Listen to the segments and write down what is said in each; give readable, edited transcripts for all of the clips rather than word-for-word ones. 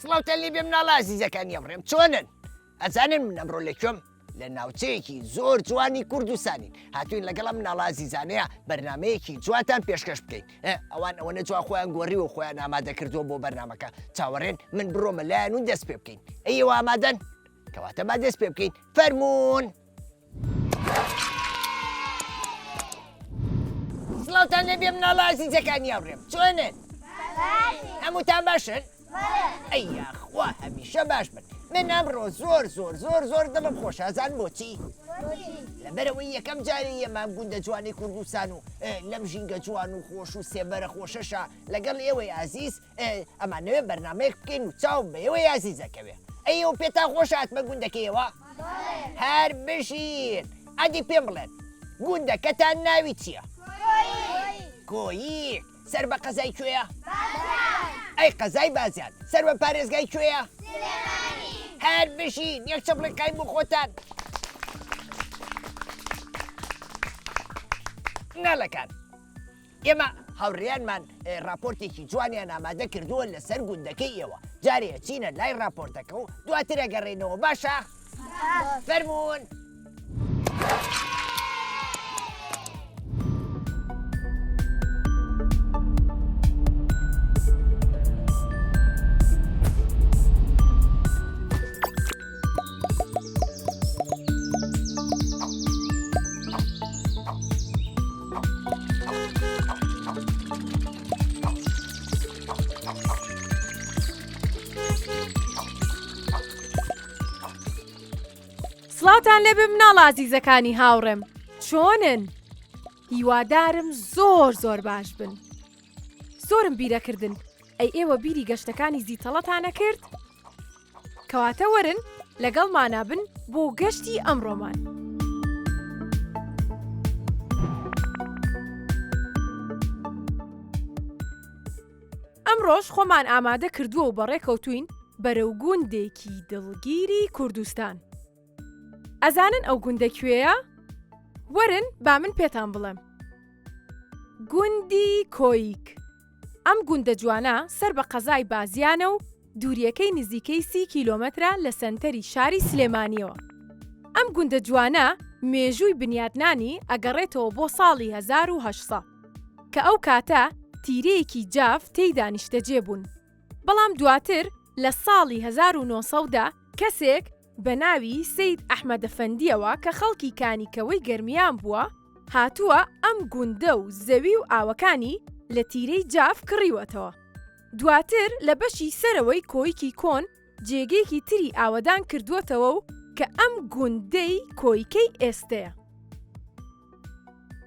سڵاوتان لێبێ مناڵە ئازیزەکانی ئەمڕێم چۆنن؟ ئەزانن من ئەمڕۆ لە کوێم؟ لە ناوچەیەکی زۆر جوانی کوردستانین هاتوین لەگەڵ ئەم مناڵە ئازیزانەیە بەرنمەیەکی جوانتان پێشکەش بکەین ئەوان ئەوەنە جوان خۆیان گۆڕیوە خۆیان ئامادە کردووە بۆ بەرنمەکە چاوەڕێن من بڕۆمە لایەن و دەست پێ بکەین ئەیەوە ئامادەن کەواتە با دەست پێ بکەین فەرمونون سڵاوتان لێبێ مناڵە ئازیزەکانی هاوڕێم چۆنن؟ هەمووتان باشن؟ ئەی یاخوا هەمیشە باش بن من ئەمڕۆ زۆر زۆر زۆر زۆر دڵم خۆشە ئەزان بۆچی؟ لەبەرەوەی یەکەم جاری یەمام گوندە جوانی کوردستان و لەم ژینگە جوان و خۆش و سێبەرە خۆشەشە لەگەڵ ئێوەی ئازیز ئەمانەوێ بەرنمەیەک بکەین و چاوم بە ئێوەی ئازیزەکەوێ ئەی ئێوە پێتان خۆشە هاتمە گوندەکەیەوە؟ هەر بژین ئەدی پێم بڵێن گوندەکەتان ناوی چییە؟ کۆییک سەر بە قەزای کوێیە؟ ئەی قەزای بازیان سەر بە پارێزگای کوێیە؟ هەر بژین یەک چەپڵی قایم بۆ خۆتان مناڵەکان ئێمە هاوڕێیانمان ڕاپۆرتێکی جوانیان ئامادە کردووە لەسەر گوندەکەی ئێوە جارێ ئەچینە لای ڕاپۆرتەکە و دواتر ئەگەڕێینەوە باشە؟ فەرموون. سڵاوتان لێبێ مناڵە ئازیزەکانی هاوڕێم چۆنن؟ هیوادارم زۆر زۆر باش بن. زۆرم بیرەکردن ئەی ئێوە بیری گەشتەکانی زیتەڵەتانە کرد؟ کەواتە وەرن لەگەڵمانا بن بۆ گەشتی ئەمڕۆمان. ئەمڕۆش خۆمان ئامادە کردووە و بەڕێکەوتوین بەرەو گوندێکی دڵگیری کوردستان. ئەزانن ئەو گوندە کوێیە؟ وەرن با من پێتان بڵێم. گوندی کۆیک. ئەم گوندە جوانە سەر بە قەزای بازیانە و دوورییەکەی نزیکەی سی کیلۆمەترە لە سەنتەری شاری سلێمانییەوە. ئەم گوندە جوانە مێژووی بنیاتنانی ئەگەڕێتەوە بۆ ساڵی 1800 کە ئەو کاتە تیرەیەکی جاف تێیدا نیشتەجێ بوون، بەڵام دواتر لە ساڵی 1900 دا کەسێک بە ناوی سەید ئەحمەدەفەندییەوە کە خەڵکی کانیکەوەی گەرمیان بووە، هاتووە ئەم گوندە و زەوی و ئاوەکانی لە تیرەی جاف کڕیوەتەوە. دواتر لە بەشی سەرەوەی کۆیکی کۆن جێگەیەکی تری ئاوەدان کردووەتەوە و کە ئەم گوندەی کۆیکەی ئێستەیە.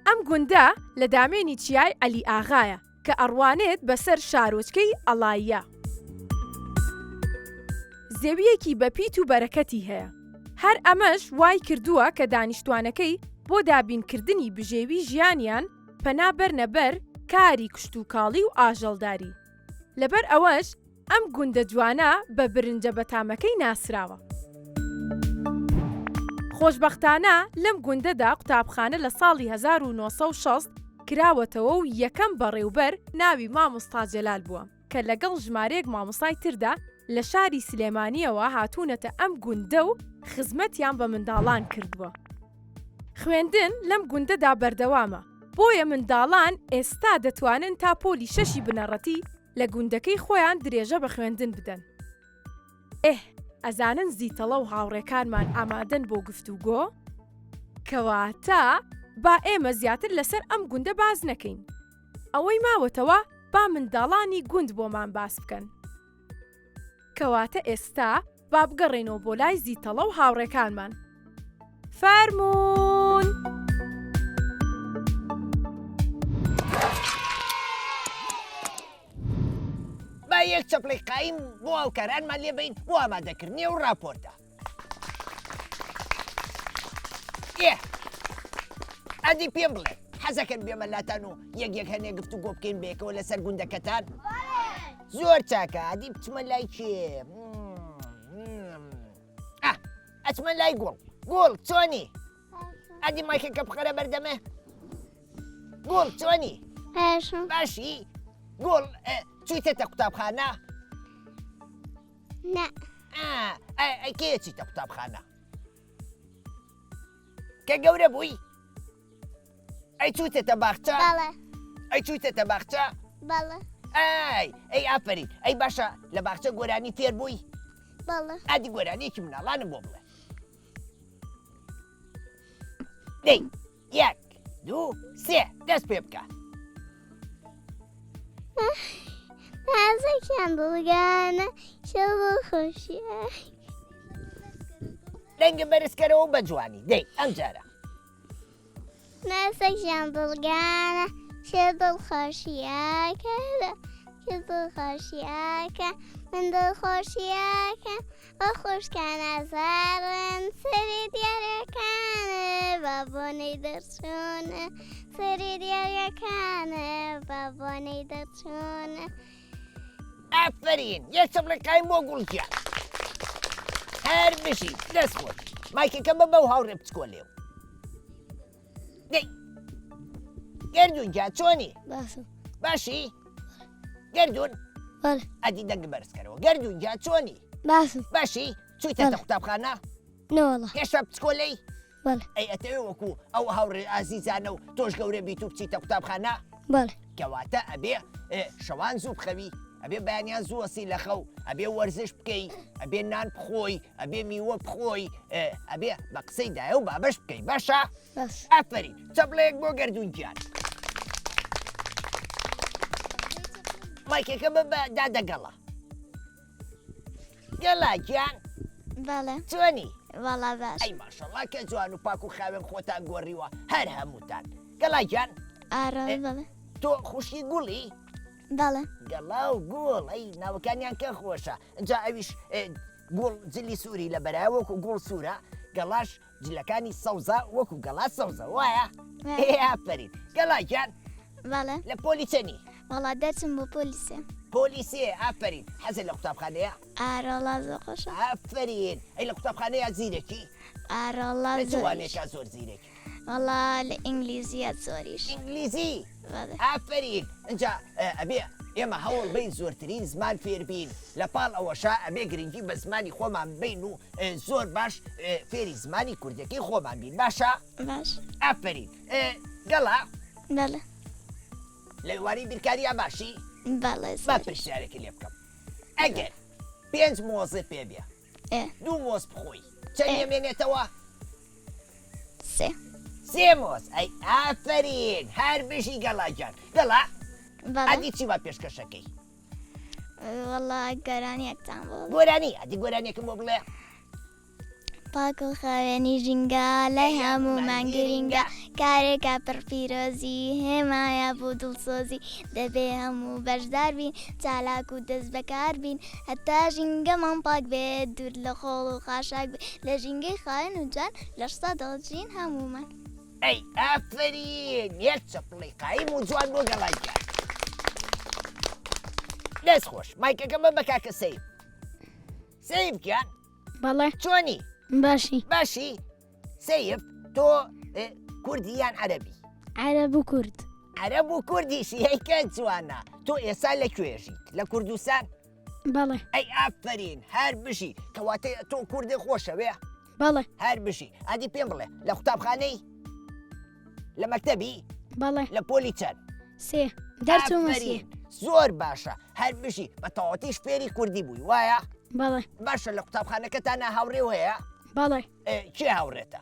ئەم گوندە لە دامێنی چیای عەلی ئاغایە. کە ئەڕوانێت بەسەر شارۆچکەی ئەڵاییە. زەوییەکی بەپیت و بەرەکەتی هەیە، هەر ئەمەش وای کردووە کە دانیشتوانەکەی بۆ دابینکردنی بژێوی ژیانیان پەنا بەرنە بەر کاری کشتوکاڵی و ئاژەڵداری، لەبەر ئەوەش ئەم گوندە جوانە بە برنجە بەتامەکەی ناسراوە. خۆشبەختانە لەم گوندەدا قوتابخانە لە ساڵی 1960 کراوەتەوە و یەکەم بەڕێوبەر ناوی مامۆستا جەلال بووە کە لەگەڵ ژمارەیەک مامۆستای تردا لە شاری سلێمانییەوە هاتوونەتە ئەم گوندە و خزمەتیان بە منداڵان کردووە. خوێندن لەم گوندەدا بەردەوامە، بۆیە منداڵان ئێستا دەتوانن تا پۆلی شەشی بنەڕەتی لە گوندەکەی خۆیان درێژە بە خوێندن بدەن. ئێه ئەزانن زیتەڵە و هاوڕێکانمان ئامادەن بۆ گفتوگۆ؟ کەواتە با ئێمە زیاتر لەسەر ئەم گوندە باس نەکەین. ئەوەی ماوەتەوە با منداڵانی گوند بۆمان باس بکەن. کەواتە ئێستا با بگەڕێینەوە بۆ لای زیتەڵە و هاوڕێکانمان. فەرموون! با یەک چەپڵەی قایم بۆ هاوکارانمان لێ بەین بۆ ئامادەکردنی ئەو ڕاپۆرتە. ئێ ئەدی پێم بڵێ حەزەکەن بێمە لاتان و یەک یەک هەنێ گفت و گۆ بکەین بەیەکەوە لەسەر گوندەکەتان زۆر چاکە ئەدی بچمە لای کێ ئەچمە لای گوڵ گوڵ چۆنی ئەدی مایکەکە بخەرە بەردەمێ گوڵ چۆنی باشی گوڵ چویتەتە قوتابخانە؟ نا. ئا ئەی کەی ئەچیتە قوتابخانە؟ کە گەورە بووی؟ ئەی چوویتەتە باخچە؟ بەڵێ. ئەی چوویتەتە باخچە؟ بەڵێ. ئای ئەی ئافەرین ئەی باشە لە باخچە گۆرانی فێر بووی؟ بەڵێ. ئادی گۆرانیەکی مناڵانم بۆ بڵێ. دەی یەک دوو سێ دەست پێ بکە. نازەکیان دڵگانە شەو خۆشیە. دەنگە بەرزکەرەوە بە جوانی دەی ئەم جارە. ناسەکیان دڵگانە چێ دڵخۆشیەکە چێ دڵخۆشیەکە من دڵخۆشیەکە ئەو خوشکە نازارن سەری دیارەکان بە بۆنەی دەرچوون سەری دیارەکان بە بۆنەی دەرچوون. ئافەرین یەک چەپڵە قایم بۆ گوڵ گیان هەر بژی دەست خۆش مایکەکە بە بەو هاوڕێ بچکۆلێو دەی گەردوون گیان چۆنی باشم باشی گەردوون بەڵێ ئەدی دەنگ بەرزکەرەوە گەردوون گیان چۆنی باشم باشی چوویتەتە قوتابخانە نەوەڵا هێشتا بچکۆلەی بەڵێ. ئەی ئەتەوێ وەکو ئەو هاوڕێ ئازیزانە و تۆش گەورە بیت و بچیتە قوتابخانە؟ بەڵێ. کەواتە ئەبێ شەوان زوو بخەوی، ئەبێ بەیانیان زوو هەستی لە خەو، ئەبێ وەرزش بکەی، ئەبێ نان بخۆی، ئەبێ میوە بخۆی، ئەبێ بە قسەی دایە و بابەش بکەی. باشە؟ باش. ئافەرین. چەپڵەیەک بۆ گەردوون گیان. مایکەکە بە بە دادە گەڵا. گەڵا گیان. بەڵێ. چۆنی؟ وەڵا باش. ئەی ماشەڵا کە جوان و پاک و خاوێن خۆتان گۆڕیوە هەر هەمووتان. گەڵا گیان. ئارە بەڵێ. تۆ خوشکی گوڵی؟ بەڵێ. گەڵا و گوڵ ئەی ناوەکانیان کە خۆشە. ئینجا ئەویش گوڵ جلی سووری لەبەرایە وەکو گوڵ سوورە، گەڵاش جلەکانی سەوزە وەکو گەڵا سەوزە وایە؟ ئافەرین گەڵا گیان. بەڵێ. لە پۆلی چەنی؟ وەڵا دەرچم بۆ پۆلی سێ. پۆلی سێ ئافەرین. حەزت لە قوتابخانەیە؟ ئارەوەڵا زۆر خۆشە. ئافەرین. ئەی لە قوتابخانەیە زیرەکی؟ ئارەوەڵا لە چ وانەیەکا زۆر زیرەکی؟ وەڵا لە ئینگلیزیە زۆریش. ئینگلیزی؟ بەڵێ. ئافەرین. ئینجا ئەبێ ئێمە هەوڵ بەین زۆرترین زمان فێر بین، لە پاڵ ئەوەشا ئەبێ گرنگی بە زمانی خۆمان بەین و زۆر باش فێری زمانی کوردیەکەی خۆمان بین. باشە؟ باش. ئافەرین. گەڵا؟ بەڵێ. لە وانەی بیرکاریا باشی؟ بەڵێ با پرسیارێکی لێ بکەم. ئەگەر پێنج مۆزت پێ بێ دوو مۆز بخۆی چەند ئەمێنێتەوە؟ سێ. سێ مۆز. ئەی ئافەرین هەر بژی گەڵا گیان. گەڵا ئەدی چی وا پێشکەشەکەی؟ وەڵا گۆرانیەکتان بۆ گۆرانی ئەدی گۆرانیەکم بۆ بڵێ. پاک و خاوێنی ژینگە لای هەموومان گرینگە، کارێکە پڕ پیرۆزی، هێمایە بۆ دڵسۆزی، دەبێ هەموو بەشدار بین، چالاک و دەست بەکار بین، هەتا ژینگەمان پاک بێت، دوور لە خۆڵ و خاشاک بێت، لە ژینگەی خاوێن و جوان، لەش سادەڵ ژین هەموومان. ئەی ئافەرین یەک چەپڵەی قایم و جوان بۆ گەڵای گیان. دەست خۆش مایکەکە بە بە کاکە سەیف. سەیف گیان. بەڵێ. چۆنی؟ باشی. باشی؟ سەیف تۆ کوردی یان عەرەبی؟ عەرەب و کورد. عەرەب و کوردیشی هەی کە جوانە. تۆ ئێستا لە کوێ ژیت؟ لە کوردستان؟ بەڵێ. ئەی ئافەرین هەر بژی. کەواتە تۆ کوردی خۆشەوێ؟ بەڵێ. هەر بژی. ئادی پێم بڵێ لە قوتابخانەی؟ لە مەکتەبی؟ بەڵێ. لە پۆلی چەند؟ سێ. دەرچوومە سێ. زۆر باشە هەر بژی. بە تەواوەتیش فێری کوردی بووی وایە؟ بەڵێ. باشە لە قوتابخانەکەتانا هاوڕێ هەیە؟ بەڵێ. کێ هاوڕێتە؟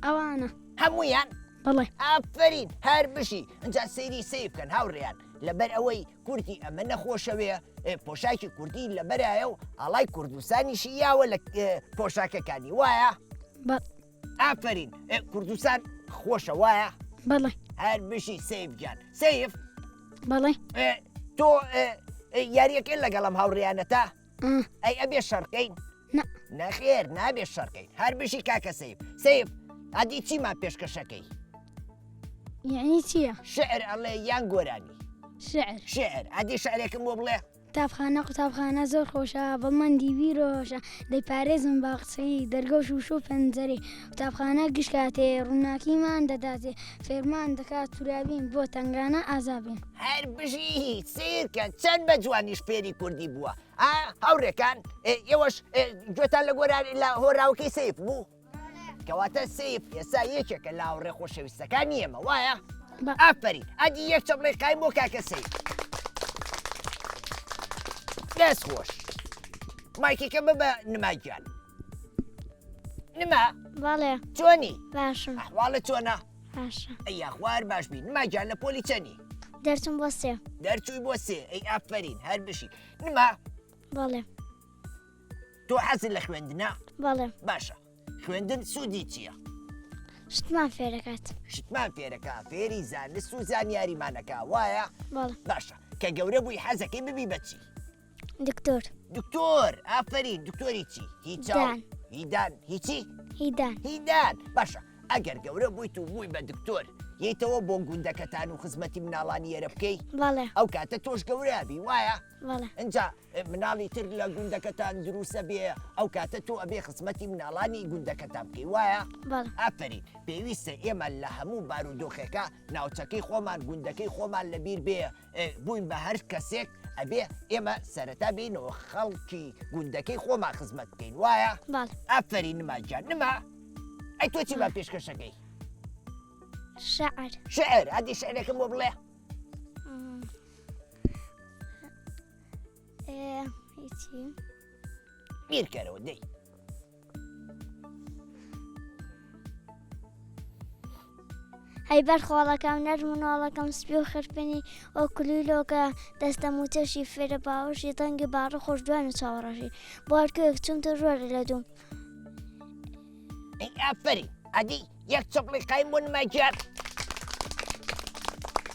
ئەوانە. هەموویان؟ بەڵێ. ئافەرین هەر بژی. ئینجا سەیری سەیر بکەن هاوڕێیان لەبەر ئەوەی کوردی ئەمە نەخۆشەوێ پۆشاکی کوردی لەبەرایە و ئاڵای کوردستانیشی یاوە لە پۆشاکەکانی وایە؟ ئافەرین کوردستان خۆشە وایە؟ بەڵێ. هەر بژی سەیف گیان. سەیف؟ بەڵێ. تۆ یاریەکەی لەگەڵم هاوڕێیانەتە؟ ئەی ئەبێ شەڕکەین؟ نەخێر نابێ شەڕکەین. هەر بژی کاکە سەیف. سەیف ئەدی چیمان پێشکەشەکەی؟ یعنی چییە؟ شعر ئەڵێ یان گۆرانی؟ شعر. شعر. ئەدی شعرێکم بۆ بڵێ؟ قوتابخانە قوتابخانە زۆر خۆشە بڵمەندی بیرۆشە دەیپارێزم باخچەی دەرگە و شوشە و پەنجەرەی قوتابخانە گشت کاتێ ڕووناکیمان دەداتێ فێرمان دەکات تورابین بۆ تەنگانە ئازابین. هەر بژی سەیرکە چەند بە جوانیش فێری کوردی بووە ئا. هاوڕێکان ئێوەش گوێتان لە گۆرانی لە هۆراوکەی سیف بوو؟ کەواتە سیف ئێستا یەکێکە لە هاوڕێ خۆشەویستەکانی ئێمە وایە؟ ئافەرین ئەدی یەک چەپڵەی قایم بۆ کاکە سیف دەست خۆش مایکەکە ببە نما گیان نما بەڵێ چۆنی باشم ئەحواڵت چۆنە باشە ئەی یاخوار باش بی نما گیان لە پۆلی چەنی دەرچم بۆ سێ دەرچووی بۆ سێ ئەی ئافەرین هەر بشی نما بەڵێ تۆ حەزت لە خوێندنە؟ بەڵێ. باشە خوێندن سوودی چییە؟ شتمان فێرەکات. شتمان فێرەکا فێری زانست و زانیاریمانەکا وایە؟ بەڵێ. باشە کە گەورە بووی حەزەکەی ببی بە چی؟ دکتۆر. دکتۆر ئافەرین دکتۆری چی؟ هی چاو؟ دان. هی دان هی چی؟ هی دان. هی دان باشە ئەگەر گەورە بوویت و بووی بە دکتۆر یەیتەوە بۆ گوندەکەتان و خزمەتی مناڵانی ئێرە بکەی؟ بەڵێ. ئەو کاتە تۆش گەورە ئەبی وایە؟ بەڵێ. ئینجا مناڵی تر لە گوندەکەتان دروستە بێ ئەو کاتە تۆ ئەبێ خزمەتی مناڵانی گوندەکەتان بکەی وایە؟ بەڵێ. ئافەرین پێویستە ئێمە لە هەموو بارودۆخێکا ناوچەکەی خۆمان گوندەکەی خۆمان لەبیر بێ بووین بە هەر کەسێک ئەبێ ئێمە سەرەتا بینەوە خەڵکی گوندەکەی خۆمان خزمەت بکەین وایە؟ بەڵێ. ئافەرین نما گیان نما ئەی تۆ چی بە پێشکەشەکەی؟ شعر. شعر ئەدی شعرێکم بۆ بڵێ. بیرکەرەوە دەی. هەی بەر خۆڵەکەم نەرم و ناڵەکەم سپی و خرپنی ئەو کلیلۆکە دەستە موچەشی فێرە باوەشی دەنگی باڕە خۆش دوان و چاوەڕەشی بۆ هەرکوێک چوم تۆ ژوەرە لە دوم ئەی ئافەرین ئەدی یەک چەپڵی قایم بۆ نمایکیان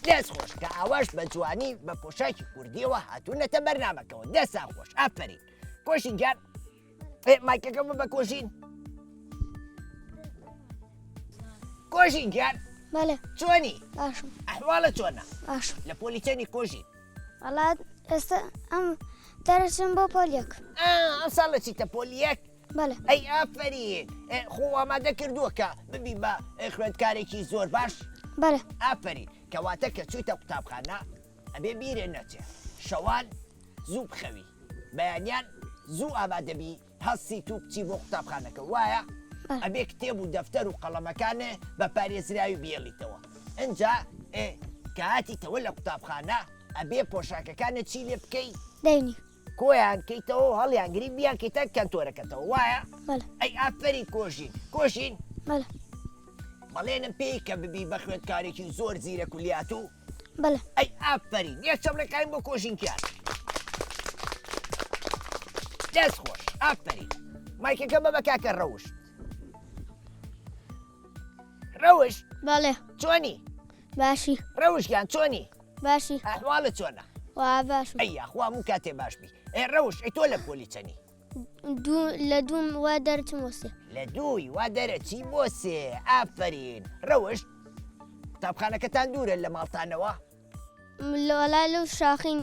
دەست خۆش کە ئاواش بە جوانی بە پۆشاکی کوردیەوە هاتوونەتە بەرنامەکەەوە دەسان خۆش ئافەرین کۆشین گیان مایکەکە بە کۆشین کۆشین گیان بەڵێ چۆنی باشم ئەحواڵە چۆنە باشم لە پۆلی چەنی کۆژین وەڵا ئێستا ئەم دەرەچم بۆ پۆلیەک ئەم ساڵ لە چیتە پۆلیەک بەڵێ. ئەی ئافەرین خۆ ئامادە کردووە کە ببی بە خوێندکارێکی زۆر باش؟ بەڵێ. ئافەرین کەواتە کە چوویتە قوتابخانە ئەبێ بیرێ نەچێ شەوان زوو بخەوی بەیانیان زوو ئامادەبی هەستیت و بچی بۆ قوتابخانەکە وایە؟ ئەبێ کتێب و دەفتەر و قەڵەمەکانێ بە پارێزراوی بێڵیتەوە ئینجا کە هاتیتەوە لە قوتابخانە ئەبێ پۆشاکەکانت چی لێ بکەی؟ دەینی. کۆیان کەیتەوە و هەڵیانگری بیانکەیتە کەنتۆرەکەتەوە وایە؟ بەڵێ. ئەی ئافەرین کۆژین کۆژین. بەڵێ. بەڵێنم پێی کە ببی بە خوێندکارێکی زۆر زیرەک و لێهاتوو؟ بەڵێ. ئەی ئافەرین یەک چەپڵێکاین بۆ کۆژین کیان. دەست خۆش ئافەرین مایکەکە بە بە کاکە ڕەوشت. ڕەوشت. بەڵێ. چۆنی؟ باشی. ڕەوشت گیان چۆنی؟ باشی. ئەحواڵت چۆنە؟ وا باشم. ئەی یاخوا هەموو کاتێ باش بی. ئێ ڕەوش ئەی تۆ لە پۆلی چەنی؟ دوو لە دووم وا دەرچم بۆ سێ. لە دووی وا دەرەچی بۆ سێ ئافەرین. ڕەوشت قوتابخانەکەتان دوورە لە ماڵتانەوە؟ وەڵا لەو شاخین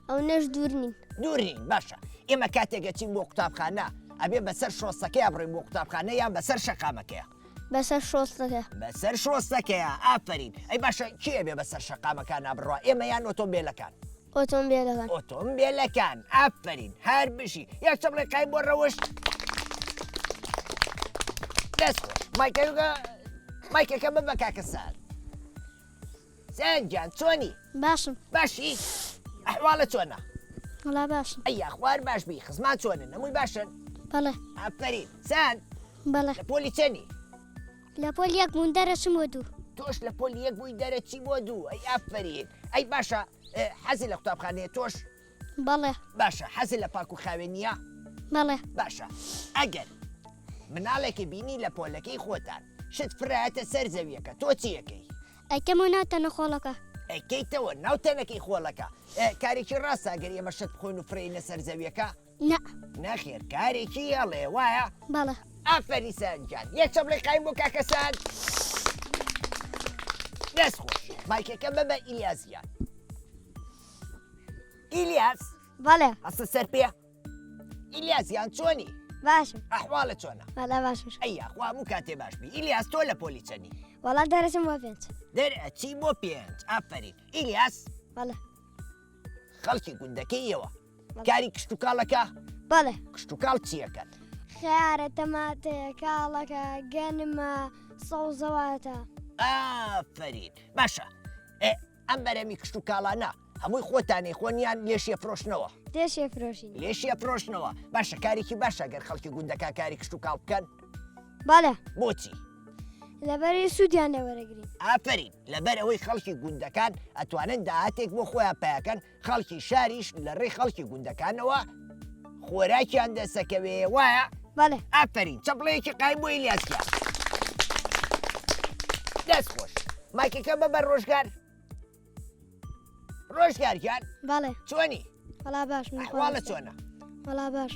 ئەونەش دوور نین. دوور نین باشە ئێمە کاتێک ئەچین بۆ قوتابخانە ئەبێ بەسەر شۆستەکەیا بڕۆین بۆ قوتابخانە یان بەسەر شەقامەکەیا؟ بەسەر شۆستەکە. بەسەر شۆستەکەیا ئافەرین ئەی باشە کێ ئەبێ بەسەر شەقامەکانا بڕوا ئێمە یان ئۆتۆمبێلەکان؟ ئۆتۆمبێلەکان. ئۆتۆمبێلەکان ئافەرین هەر بژی یەک چەپڵێ قایم بۆ ڕەوشت دەست خۆش مایکەکە مایکەکە ببە کاکە سار سەیاد گیان چۆنی؟ باشم. باشی؟ ئەحواڵت چۆنە؟ وەڵا باشم. ئەی یاخوا هەر باش بی، خزمان چۆنن؟ هەمووی باشن؟ بەڵێ. ئافەرین. سەیاد؟ بەڵێ. لە پۆلی چەنی؟ لە پۆلی یەک بووم دەرەچم بۆ دوو. تۆش لە پۆلی یەک بووی دەرەچی بۆ دوو، ئەی ئافەرین. ئەی باشە حەزت لە قوتابخانەیە تۆش؟ بەڵێ. باشە حەزت لە پاک و خاوێنییە؟ بەڵێ. باشە ئەگەر مناڵێکی بینی لە پۆلەکەی خۆتان شت فرایەتە سەر زەویەکە تۆ چی ئەکەی؟ ئەیکەمەوە ناو تەنە خۆڵەکە. ئەیکەیتەوە ناو تەنەکەی خۆڵەکە. کارێکی ڕاستە ئەگەر ئێمە شت بخۆین و فرێینە سەر زەویەکە؟ نا. نەخێر کارێکی هەڵەیە وایە؟ بەڵێ. ئافەرین سەرنج گیان یەک چەپڵەی قایم بۆ کاکە سەرنج. دەست خۆش مایکەکە بە بە ئیلیاس گیان. ئیلیاس. بەڵێ. هەستە سەر پێ. ئیلیاس گیان چۆنی؟ باشم. ئەحواڵت چۆنە؟ وەڵا باشم. ئەی یاخوا هەموو کاتێ باش بی. ئیلیاس تۆ لە پۆلی چەنی؟ وەڵا دەرەچم بۆ پێنج. دەرئەچی بۆ پێنج ئافەرین. ئیلیاس. بەڵێ. خەڵکی گوندەکەی ئێوە. کاری کشتوکاڵەکە؟ بەڵێ. کشتوکاڵ چیەکەن؟ خەیارە، تەماتەیە، کاڵەکە، گەنمە، سەوزەواتە. ئافەرین باشە ئێ ئەم بەرەمی کشتوکاڵانە هەمووی خۆتانی خۆن یان لێشیە فرۆشنەوە؟ لێشیە فرۆشین. لێشیە فرۆشنەوە باشە کارێکی باشە گەر خەڵکی گوندەکە کاری کشتوکاڵ بکەن؟ بەڵێ. بۆچی؟ لەبەری سوودیان لێ وەرەگرین. ئافەرین لەبەر ئەوەی خەڵکی گوندەکان ئەتوانن داهاتێک بۆ خۆیان پەیاکەن خەڵکی شاریش لە ڕێی خەڵکی گوندەکانەوە خۆراکیان دەسەکەوێ وایە؟ بەڵێ. ئافەرین چەپڵەیەکی قایم بۆ ئیلیاس گیان. دەست خۆش. مایکەکە بەبەر ڕۆژگار. ڕۆژگار گیان. بەڵێ. چۆنی؟ وەڵا باشم. ئەحواڵە چۆنە؟ وەڵا باش.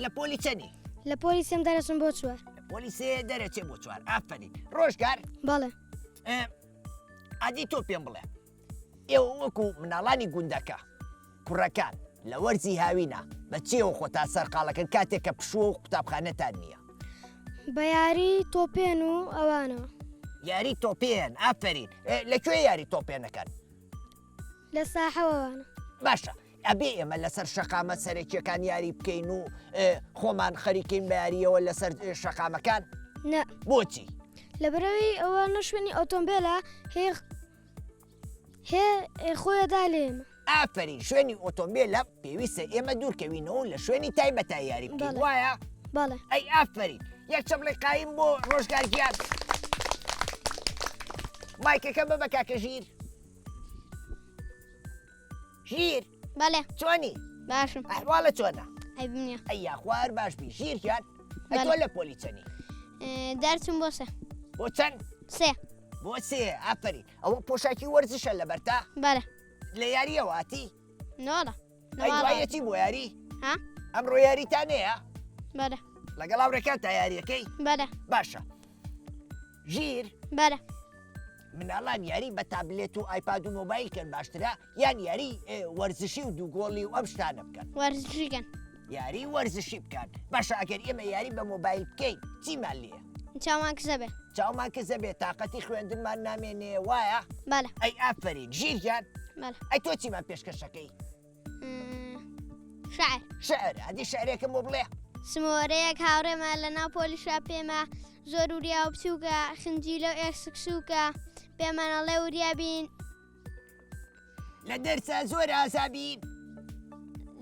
لە پۆلی چەنی؟ لە پۆلی سێم دەرەچم بۆ چوار. لە پۆلی سێ دەرەچێ بۆ چوار. ئافەرین. ڕۆژگار. بەڵێ. ئادی تۆ پێم بڵێ. ئێوە وەکو مناڵانی گوندەکە، کوڕەکان، لە وەرزی هاوینە بە چیەوە خۆتان سەرقاڵەکەن کاتێک کە پشووە و قوتابخانەتان نییە؟ بە یاری تۆپێن و ئەوانەوە. یاری تۆپێن، ئافەرین. لە کوێ یاری تۆپێنەکەن؟ لە ساحەوە ئەوانە. باشە ئەبێ ئێمە لەسەر شەقامە سەرەکیەکان یاری بکەین و خۆمان خەریکەین بە یاریەوە لەسەر شەقامەکان؟ نا. بۆچی؟ لەبەرئەوەی ئەوە نە شوێنی ئۆتۆمبێلە هێ هێ خۆیە دا لێمە. ئافەرین شوێنی ئۆتۆمبێلە پێویستە ئێمە دوورکەوینەوە و لە شوێنی تایبەتا یاری بکەین وایە؟ بەڵێ. ئەی ئافەرین یەک چەپڵەی قایم بۆ ڕۆژگار گیان. مایکەکە بە بە کاکە ژیر. ژیر. بەڵێ. چۆنی؟ باشم. ئەحواڵە چۆنە؟ عەیبم نییە. ئەی یاخوا هەر باش بی. ژیر گیان ئەی تۆ لە پۆلی چەنی؟ دەرچووم بۆ سێ. بۆ چەند؟ سێ. بۆ سێ ئافەرین ئەوە پۆشاکی وەرزشە لەبەرتا؟ بەلێ. لە یاریەوە هاتی؟ نۆڵە. ئەی دوایە چی بۆ یاری؟ ها؟ ئەمڕۆ یاریتان هەیە؟ بەلێ. لەگەڵ هاوڕێکانتا یاریەکەی؟ بەلێ. باشە ژیر؟ بەلێ. مناڵان یاری بە تابلێت و ئایپاد و مۆبایل کەن باشترە یان یاری وەرزشی و دووگۆڵی و ئەم شتانە بکەن؟ وەرزشی کەن. یاری وەرزشی بکەن باشە ئەگەر ئێمە یاری بە مۆبایل بکەین چیمان لێیە؟ چاومان کزە بێ. چاومان کزە بێ تاقەتی خوێندنمان نامێنێ وایە؟ بەلێ. ئەی ئافەرین ژیر گیان. بەلێ. ئەی تۆ چیمان پێشکەشەکەی؟ شعر. شعر ئەدی شعرێکم بۆ بڵێ. سمۆرەیەک هاوڕێمە لە ناو پۆلیشا پێمە زۆر وریا و بچووکە خنجیلە و ئێسک سووکە پێمان ئەڵێ وریا بین. لە دەرسا زۆر ئازا بین.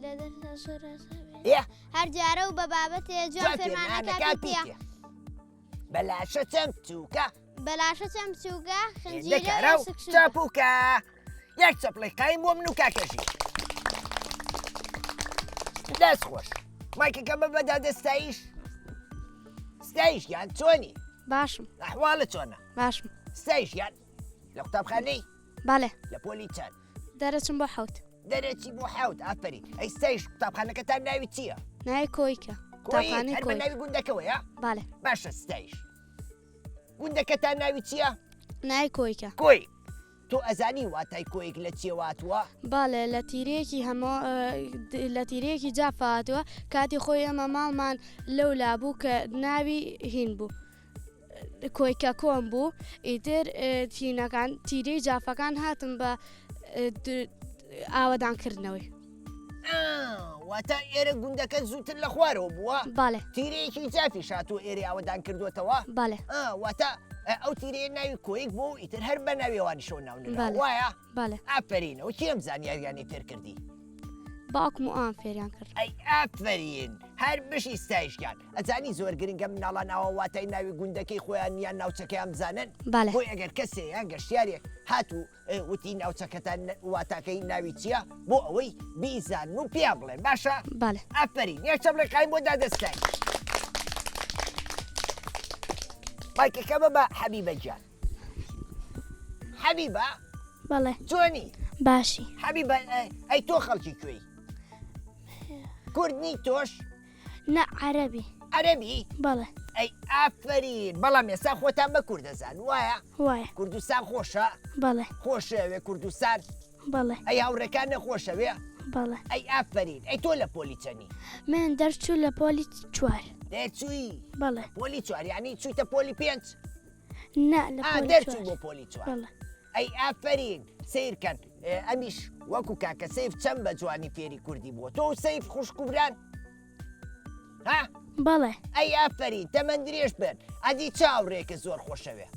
لە دەرسا زۆر ئازا بین. ئێ. هەر جارە و بە بابەتێ جوان فێرمانەکا پیتێ. بەلاشە چەند بچووکە. بەلاشە چەند بچووکە خنجیلە و چاپوکە. یەک چەپڵەی قایم بۆ من و کاکە ژیر. دەست خۆش. مایکەکە بە بەدا دە ستایش. ستایش گیان چۆنی؟ باشم. ئەحواڵت چۆنە؟ باشم. ستایش گیان لە قوتابخانەی؟ بەڵێ. لە پۆلی چەند؟ دەرەچم بۆ حەوت. دەرەچی بۆ حەوت ئافەرین. ئەی ستایش قوتابخانەکەتان ناوی چییە؟ ناوی کۆیکە. کۆیک هەر بە ناوی گوندەکەوەیە؟ بەڵێ. باشە ستایش. گوندەکەتان ناوی چییە؟ ناوی کۆیکە. کۆیک. تۆ ئەزانی واتای کۆیک لە چیەوە هاتووە؟ بەڵێ لە تیرەیەکی هەمۆ لە تیرەیەکی جافە هاتووە کاتی خۆی ئێمە ماڵمان لەولا بوو کە ناوی هین بوو کۆیکە کۆن بوو ئیتر تینەکان تیرەی جافەکان هاتن بە ئاوەدان کردنەوەی. واتە ئێرە گوندەکە زووتر لە خوارەوە بووە؟ بەڵێ. تیرەیەکی جافیش هاتووە ئێرەی ئاوەدان کردووەتەوە؟ بەڵێ. واتە ئەو تیرەیە ناوی کۆیک بوو و ئیتر هەر بە ناوی ئەوانیشەوە ناونرا بەڵێ. وایە؟ بەڵێ. ئافەرین ئەوە کێ ئەم زانیاریانەی فێر کردی؟ باوکم و ئەوان فێریان کرد. ئەی ئافەرین هەر بژی ستایش گیان. ئەزانی زۆر گرنگە مناڵان ئاوا واتای ناوی گوندەکەی خۆیان یان ناوچەکەیان بزانن؟ بەڵێ. بۆی ئەگەر کەسێ یان گەشتیارێک هات و وتی ناوچەکەتان واتاکەی ناوی چییە بۆ ئەوەی بیزانن و پێیان بڵێن باشە؟ بەڵێ. ئافەرین یەک چەپڵەی قایم بۆ دادە ستایش. مایکەکە بە بە حەبیبە گیان. حەبیبە؟ بەڵێ. چۆنی؟ باشی. حەبیبە ئەی تۆ خەڵکی کوێی؟ کورد نی تۆش؟ نا عەرەبی. عەرەبی؟ بەڵێ. ئەی ئافەرین بەڵام ئێستا خۆتان بە کورد دەزان وایە؟ وایە. کوردستان خۆشە؟ بەڵێ. خۆشەوێ کوردستان؟ بەڵێ. ئەی هاوڕێکان نەخۆشەوێ؟ بەڵێ. ئەی ئافەرین ئەی تۆ لە پۆلی چەنی؟ من دەرچوو لە پۆلی چوار. دەرچووی؟ بەڵێ. پۆلی چوار یعنی چوویتە پۆلی پێنج؟ نا لە پۆلی چوار. دەرچووی بۆ پۆلی چوار. بەڵێ. ئەی ئافەرین سەیرکەن ئەمیش وەکو کاکە سەیف چەند بە جوانی فێری کوردی بووە تۆ و سەیف خوشک و بران ها بەڵێ ئەی ئافەرین تەمەن درێژ بن ئەدی چ هاوڕێکە زۆر خۆشەوێ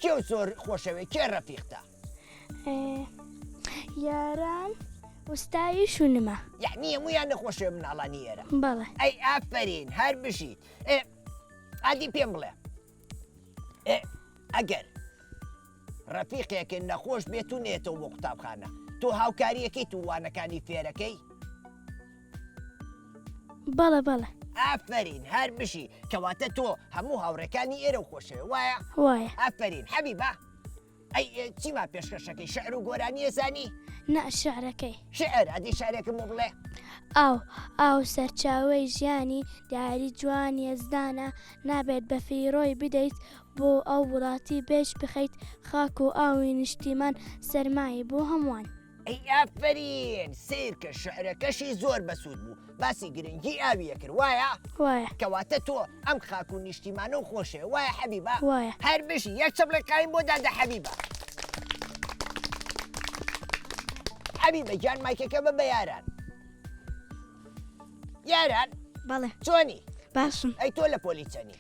کێ زۆر خۆشەوێ کێ ڕەفیقتە یاران وستایی شونمە یعنی هەموویان نەخۆشەوێ مناڵانی ئێرە بەڵێ ئەی ئافەرین هەر بژیت ئەدی پێم بڵێ ئەگەر ڕەفیقێکت نەخۆش بێت و نێتەوە بۆ قوتابخانە تۆ هاوکاریەکەیت و وانەکانی فێرەکەی؟ بەڵێ بەڵێ. ئافەرین هەر بژی کەواتە تۆ هەموو هاوڕێکانی ئێرە و خۆشەوێ وایە؟ وایە. ئافەرین حەبیبە ئەی چیما پێشکەشەکەی شعر و گۆرانیە زانی؟ نا شعرەکەی. شعر ئەدی شعرێکم بۆ بڵێ. ئاو، ئاو سەرچاوەی ژیانی دیاری جوان یەزدانە نابێت بەفیڕۆی بدەیت بۆ ئەو وڵاتی بێش بخەیت خاک و ئاوی نیشتیمان سەرمایە بۆ هەمووان. ئەی ئافەرین سەیرکە شعرەکەشی زۆر بەسوود بوو باسی گرنگی ئاوی ئەکرد وایە؟ وایە. کەواتە تۆ ئەم خاک و نیشتیمانە و خۆشەوێ وایە حەبیبە؟ وایە. هەر بژی یەک چەپڵێ قایم بۆ دادە حەبیبە. حەبیبە گیان مایکەکە بە بە یاران. یاران. بەڵێ. چۆنی؟ باشم. ئەی تۆ لە پۆلی چەنی؟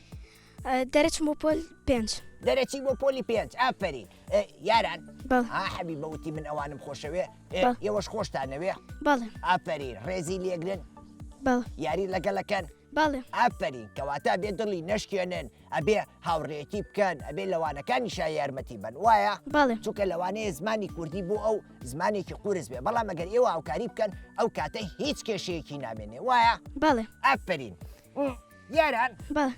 دەرەچم بۆ پۆل پێنج. دەرەچی بۆ پۆلی پێنج ئافەرین یاران بەڵێ. ها حەبیبە وتی من ئەوانم خۆشەوێ بەڵێ. ئێوەش خۆشتانەوێ؟ بەڵێ. ئافەرین ڕێزی لێگرن؟ بەڵێ. یاری لەگەڵەکەن؟ بەڵێ. ئافەرین کەواتە ئەبێ دڵی نەشکێنن ئەبێ هاوڕێیەتی بکەن ئەبێ لەوانەکانیشا یارمەتی بەن وایە؟ بەڵێ. چونکە لەوانەیە زمانی کوردی بۆ ئەو زمانێکی قورس بێ بەڵام ئەگەر ئێوە هاوکاری بکەن ئەو کاتە هیچ کێشەیەکی نامێنێ وایە؟ بەڵێ. ئافەرین. یاران بەڵێ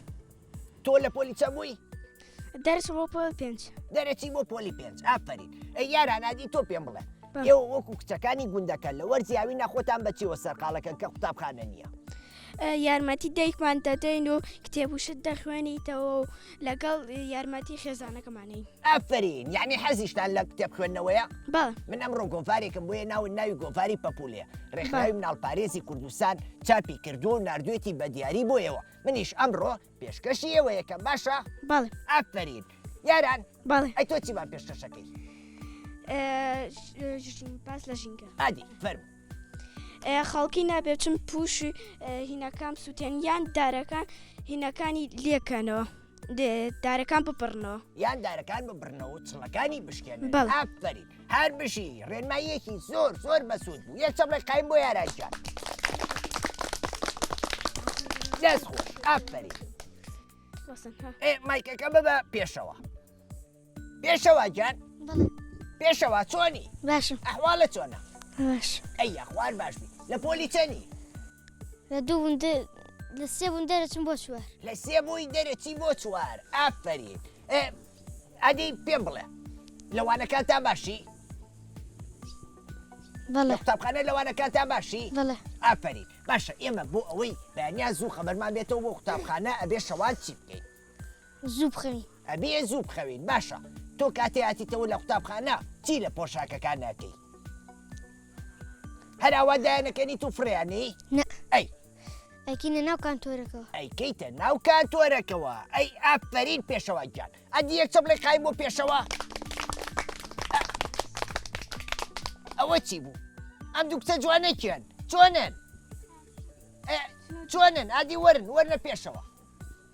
تۆ لە پۆلی چەند بووی؟ دەرچم بۆ پۆل پێنج دەرەچی بۆ پۆلی پێنج ئافەرین ئەی یاران ئادی تۆ پێم بڵێ ئێوە وەکو کچەکانی گوندەکە لە وەرزی هاوینا خۆتان بە چیوە سەرقاڵەکەن کە قوتابخانە نییە؟ یارمەتی دایکمان دەدەین و کتێب و شت دەخوێنیتەوە و لەگەڵ یارمەتی خێزانەکەمانین. ئافەرین یعنی حەزیشتان لە کتێب خوێندنەوەیە؟ بەڵێ. من ئەمڕۆ گۆڤارێکم بۆیە ناون ناوی گۆڤاری پەپوولەیە ڕێکخراوی مناڵپارێزی کوردستان چاپی کردووە و ناردوێتی بە دیاری بۆ ئێوە منیش ئەمڕۆ پێشکەشی ئێوەیەکەم باشە؟ بەڵێ. ئافەرین یاران بەڵێ. ئەی تۆ چیمان پێشکەشەکەی؟ باس لە ژینگە. ئادی فەرموو. خەڵکی نابێ چون پووشی هینەکان سووتێن یان دارەکان هینەکانی لێکەنەوە. دارەکان ببڕنەوە. یان دارەکان ببڕنەوە و چڵەکانی بشکێنن. بەڵێ. ئافەرین هەر بژی ڕێنماییەکی زۆر زۆر بەسوود بوو یەک چەپڵێک قایم بۆ یاران گیان. دەست خۆش ئافەرین. وەسن ها. ئێ مایکەکە ببە پێشەوە. پێشەوا گیان. بەڵێ. پێشەوا چۆنی؟ باشم. ئەحواڵت چۆنە؟ باش. ئەی یاخوار باش بی. لە پۆلی چەنی؟ لە دوو بووم لە سێ بووم دەرەچم بۆ چوار. لە سێ بووی دەرەچی بۆ چوار ئافەرین. ئەدی پێم بڵێ لە وانەکانتا باشی؟ بەڵێ. لە قوتابخانە لە وانەکانتا باشی؟ بەڵێ. ئافەرین. باشە ئێمە بۆ ئەوەی بەیانیان زوو خەبەرمان بێتەوە بۆ قوتابخانە ئەبێ شەوان چی بکەین؟ زوو بخەوین. ئەبێ زوو بخەوین باشە تۆ کاتێ هاتیتەوە لە قوتابخانە چی لە پۆشاکەکان ئەکەی؟ هەر ئاوا دایانەکەنیت و فڕێیانەی؟ نا. ئەی. ئەیکەینە ناو کانتۆرەکەوە. ئەیکەیتە ناو کانتۆرەکەوە ئەی ئافەرین پێشەوا گیان ئەدی یەک چەپڵێک قایم بۆ پێشەوا. ئەوە چی بوو؟ ئەم دوو کچە جوانە کێن؟ چۆنن؟ چۆنن؟ ئادی وەرن وەرنە پێشەوە.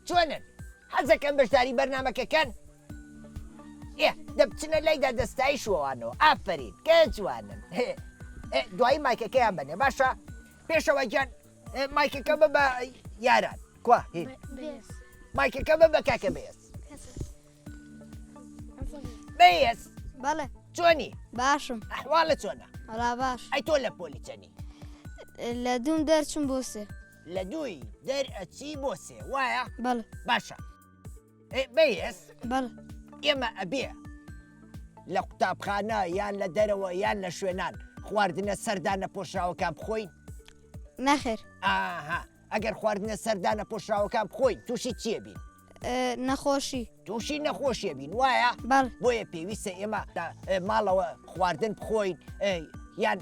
چۆنن؟ حەزەکەن بەشداری بەرنامەکە کەن؟ ئێ دەبچنە لای دادە ستایش و ئەوانەوە ئافەرین کە جوانن دوایی مایکەکەیان بەنێ باشە پێشەوە گیان مایکەکە بە بە یاران کوا هین مایکەکە بە بە کاکە بێز بێز بەڵێ چۆنی باشم ئەحواڵە چۆنە وەڵا باش ئەی تۆ لە پۆلی چەنی لە دووم دەرچم بۆ سێ لە دووی دەر ئەچی بۆ سێ وایە؟ بەڵێ. باشە بەیەس بەڵێ. ئێمە ئەبێ لە قوتابخانە یان لە دەرەوە یان لە شوێنان خواردنە سەردانە پۆشراوەکان بخۆین؟ نەخێر. ئاها ئەگەر خواردنە سەردانە پۆشراوەکان بخۆین تووشی چییە بین؟ نەخۆشی. تووشی نەخۆشیە بین وایە؟ بەڵێ. بۆیە پێویستە ئێمە لە ماڵەوە خواردن بخۆین یان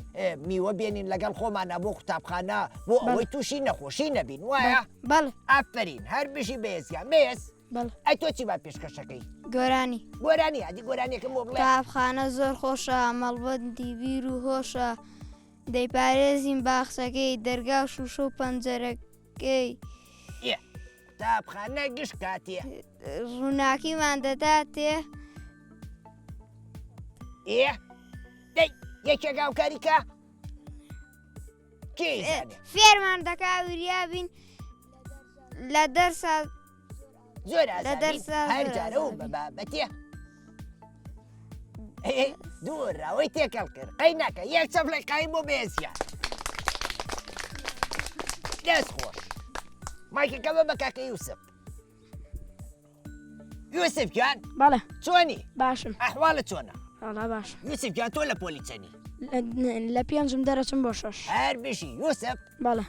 میوە بێنین لەگەڵ خۆمانە بۆ قوتابخانە بۆ ئەوەی تووشی نەخۆشی نەبین وایە؟ بەڵێ. ئافەرین هەر بژی بەێزگیان بێز. بەڵێ. ئەی تۆ چی با پێشکەشەکەی؟ گۆرانی. گۆرانی ئەدی گۆرانیەکەم بۆ بڵێ. قوتابخانە زۆر خۆشە مەڵبەندی بیر و هۆشە دەیپارێزین باخچەکەی دەرگا و شوشە و پەنجەرەکەی. ئێ قوتابخانە گشت کاتێ. ڕووناکیمان دەداتێ. ئێ دەی یەکێک هاوکاری کە. کێ ئەیزانێ؟ فێرمان دەکا وریا بین لە دەرسا زۆر لە ئازابین دەرسا هەر زۆر جارە و ئازابین. بە بابەتێ ئێ، دوو ڕاوەی تێکەڵ کرد قەی ناکە یەک چەپڵەی قایم بۆ بێزیان دەست خۆش مایکەکە بە بە کاکە یوسف یوسف گیان بەڵێ چۆنی باشم ئەحواڵت چۆنە وەڵا باشم یوسف گیان تۆ لە پۆلی چەنی لە پێنجم دەرەچم بۆ شەش هەر بژی یوسف بەڵێ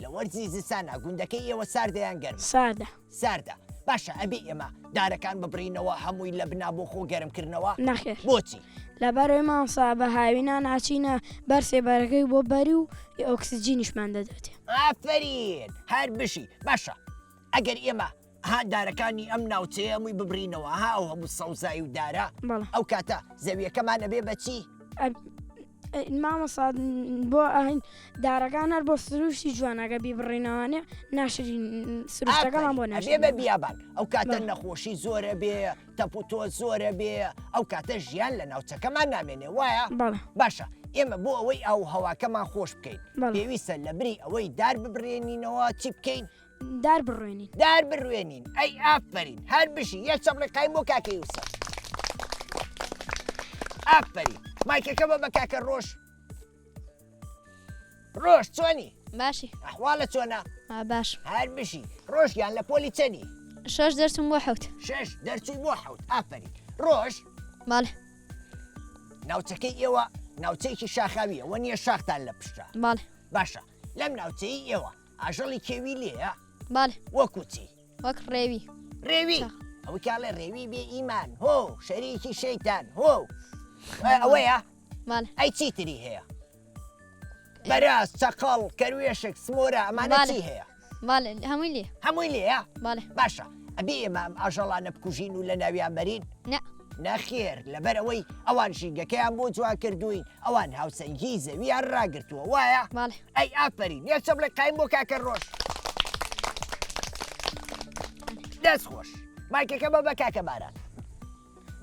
لە وەرزی زستانا گوندەکەی ئێوە ساردە یان گەرمە؟ ساردە. ساردە. باشە ئەبێ ئێمە دارەکان ببڕینەوە هەمووی لە بنا بۆ خۆ گەرم کردنەوە؟ نەخێر. بۆچی؟ لەبەرئەوەی مامۆستا بە هاوینان ئەچینە بەر سێبەرەکەی بۆ بەری و ئۆکسجینیشمان دەداتێ. ئافەرین هەر بژی. باشە ئەگەر ئێمە ها دارەکانی ئەم ناوچەیە هەمووی ببڕینەوە ها ئەو هەموو سەوزایی و دارە بەڵێ. ئەو کاتە زەویەکەمان ئەبێ بە چی؟ مامۆستا بۆ ئەهین دارەکان هەر بۆ سروشتی جوانەگە بیبڕینەوانێ ناشرین سروشتەکەمان بۆ ئەبێ ناشرین بە بیابان ئەو کاتە بەڵێ. نەخۆشی زۆرە بێ تەپ و تۆ زۆرە بێ ئەو کاتە ژیان لە ناوچەکەمان نامێنێ وایە بەڵێ. باشە ئێمە بۆ ئەوەی ئاو و هەواکەمان خۆش بکەین بەڵێ. پێویستە لە بری ئەوەی دار ببرێنینەوە چی بکەین؟ دار بڕوێنین. دار بڕوێنین ئەی ئافەرین هەر بژی یەک چەپڵی قایم بۆ کاکە یوسف ئافەرین مایکەکە بە بە کاکە ڕۆژ ڕۆژ چۆنی باشی ئەحواڵە چۆنە باش هەر بژی ڕۆژ گیان لە پۆلی چەنی شەش دەرچوم بۆ حەوت شەش دەرچووی بۆ حەوت ئافەرین ڕۆژ بەڵێ ناوچەکەی ئێوە ناوچەیەکی شاخاویە وە نییە شاختان لە پشتە بەڵێ باشە لەم ناوچەی ئێوە ئاژەڵی کێوی لێیە؟ بەڵێ. وەکو چی؟ وەک ڕێوی. ڕێوی؟ ئەوەی کاڵێ ڕێوی بێ ئیمان هۆ شەریکی شەیتان هۆ ئەوەیە؟ بەڵێ. ئەی چی تری هەیە؟ بەراز، چەقەڵ، کەروێشک، سمۆرە ئەمانە چی هەیە؟ بەڵێ هەمووی لێ. هەمووی لێیە؟ بەڵێ. باشە ئەبێ ئێمە ئەم ئاژەڵانە بکوژین و لەناویان بەرین؟ نا. نەخێر لەبەر ئەوەی ئەوان ژینگەکەیان بۆ جوان کردووین ئەوان هاوسەنگی زەویان ڕاگرتووە وایە؟ بەڵێ. ئەی ئافەرین یەک چەپڵێ قایم بۆ کاکە ڕۆژ. دەست خۆش مایکەکە بە بە کاکە باران.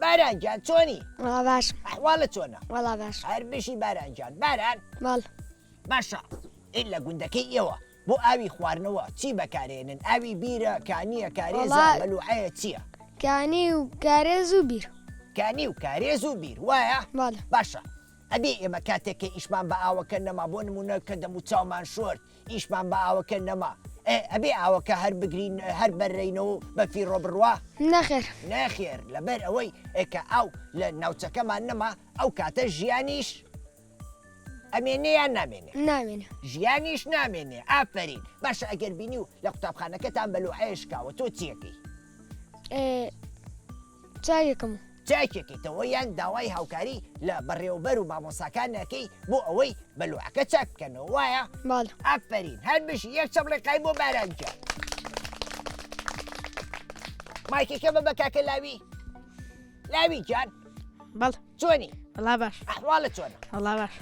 باران گیان چۆنی؟ وەڵا باشم. ئەحواڵت چۆنە؟ وەڵا باش. هەر بژی باران گیان. باران؟ بەڵێ. باشە ئێ لە گوندەکەی ئێوە بۆ ئاوی خواردنەوە چی بەکارێنن ئاوی بیرە کانیە کارێزە بەلوعەیە چییە؟ کانی و کارێز و بیر. کانی و کارێز و بیر وایە؟ بەڵێ. باشە ئەبێ ئێمە کاتێک کە ئیشمان بە ئاوەکە نەما بۆ نمونە کە دەموچاومان شۆرد ئیشمان بە ئاوەکە نەما ئێ ئەبێ ئاوەکە هەر بگرین هەر بەرەینەوە و بە فیڕۆ بڕوا؟ نەخێر. نەخێر لەبەر ئەوەی کە ئاو لە ناوچەکەمان نەما ئەو کاتە ژیانیش ئەمێنێ یان نامێنێ؟ نامێنێ. ژیانیش نامێنێ ئافەرین. باشە ئەگەر بینی و لە قوتابخانەکەتان بەلوعەیە شکاوە تۆ چیەکەی؟ چاکێکم. چاکێکەیتەوە یان داوای هاوکاری لە بەڕێوەبەر و مامۆساکان ئەکەی بۆ ئەوەی بەلوعەکە چاک بکەنەوە وایە؟ بەڵێ. ئافەرین هەر بژی یەک چەپڵی قایم بۆ باران گیان. مایکەکە بە بە کاکە لاوی. لاوی گیان. بەڵێ. چۆنی؟ وەڵا باش. ئەحواڵت چۆنە؟ وەڵا باش.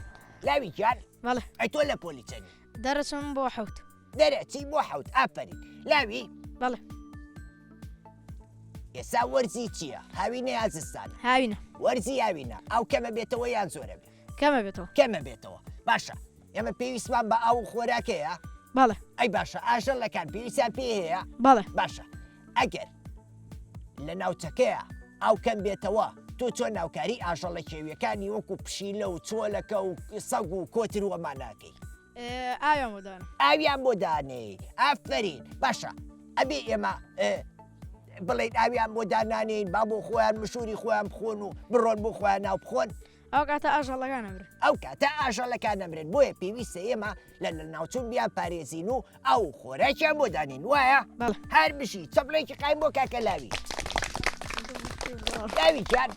لاوی گیان. بەڵێ. ئەی تۆ لە پۆلی چەنی؟ دەرەچم بۆ حەوت. دەرەچی بۆ حەوت ئافەرین. لاوی؟ بەڵێ. ئێستا وەرزی چییە؟ هاوینە یا زستانە؟ هاوینە. وەرزی هاوینە. ئاو کەمە بێتەوە یان زۆرە بێ؟ کەمە بێتەوە. کەمە بێتەوە. باشە ئێمە پێویستمان بە ئاو و خۆراک هەیە؟ بەڵێ. ئەی باشە ئاژەڵەکان پێویستیان پێ هەیە؟ بەڵێ. باشە ئەگەر لە ناوچەکەیە ئاو کەم بێتەوە تۆ چۆن ناوکاری ئاژەڵە کێویەکانی وەکو پشیلە و چۆلەکە و سەگ و کۆتر و ئەمانە ئەکەی؟ ئاویان بۆ دانێم. ئاویان بۆ دانێی ئافەرین. باشە ئەبێ ئێمە بڵێین ئاویان بۆ دانانێین با بۆ خۆیان مشوری خۆیان بخۆن و بڕۆن بۆ خۆیان ناو بخۆن؟ ئەو کاتە ئاژەڵەکان ئەمرن. ئەو کاتە ئاژەڵەکان ئەمرن بۆیە پێویستە ئێمە لە لەناوچوون بیان پارێزین و ئاو و خۆراکیان بۆ دانین وایە؟ بەڵێ. هەر بژی چەپڵێکی قایم بۆ کاکە لاوی. لاوی گیان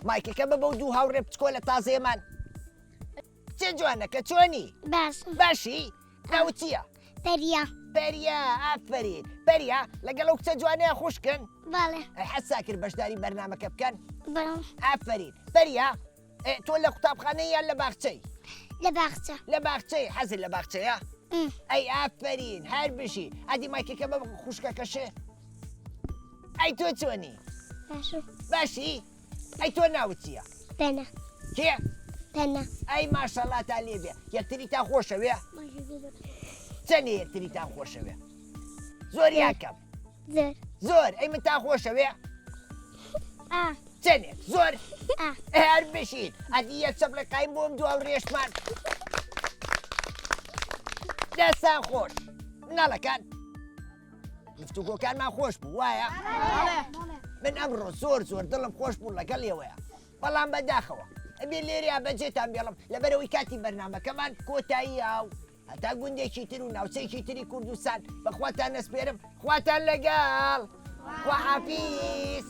مایکەکە بە بەو دوو هاوڕێ بچکۆلە تازەیەمان. کچە جوانەکە چۆنی؟ باشم. باشی؟ ناوت چییە؟ پەریا. پەریا ئافەرین پەریا لەگەڵ ئەو کچە جوانەیە خوشکن؟ بەڵێ. ئەی حەزتا کرد بەشداری بەرنامەکە بکەن؟ بەڵێ. ئافەرین پەریا تۆ لە قوتابخانەی یان لە باخچەی؟ لە باخچە. لە باخچەی حەزت لە باخچەیە؟ ئەی ئافەرین هەر بژی ئەدی مایکەکە بە خوشکەکەشێ ئەی تۆ چۆنی؟ باشم. باشی؟ ئەی تۆ ناوت چییە؟ پەنا. کێ؟ پەنا. ئەی ماشەڵاتان لێ بێ یەکتریتان خۆشەوێ؟ چەندێ یەکتریتان خۆشەوێ؟ زۆر یان کەم؟ زۆر. زۆر ئەی منتان خۆشەوێ؟ ئا. چەندێک؟ زۆر؟ ئا. هەر بژین ئەدی یەک چەپڵی قایم بۆم دوو هاوڕێشمان دەستان خۆش مناڵەکان گفتوگۆکانمان خۆش بوو وایە؟ من ئەمڕۆ زۆر زۆر دڵم خۆش بوو لەگەڵ ئێوەیە بەڵام بەداخەوە ئەبێ لێرەیا بەجێتان بێڵم لەبەرەوەی کاتی بەرنمەکەمان کۆتاییە و هەتا گوندێکی تر و ناوچەیەکی تری کوردستان بەخواتان نەسپێرم خواتان لەگەڵ خواحافیز.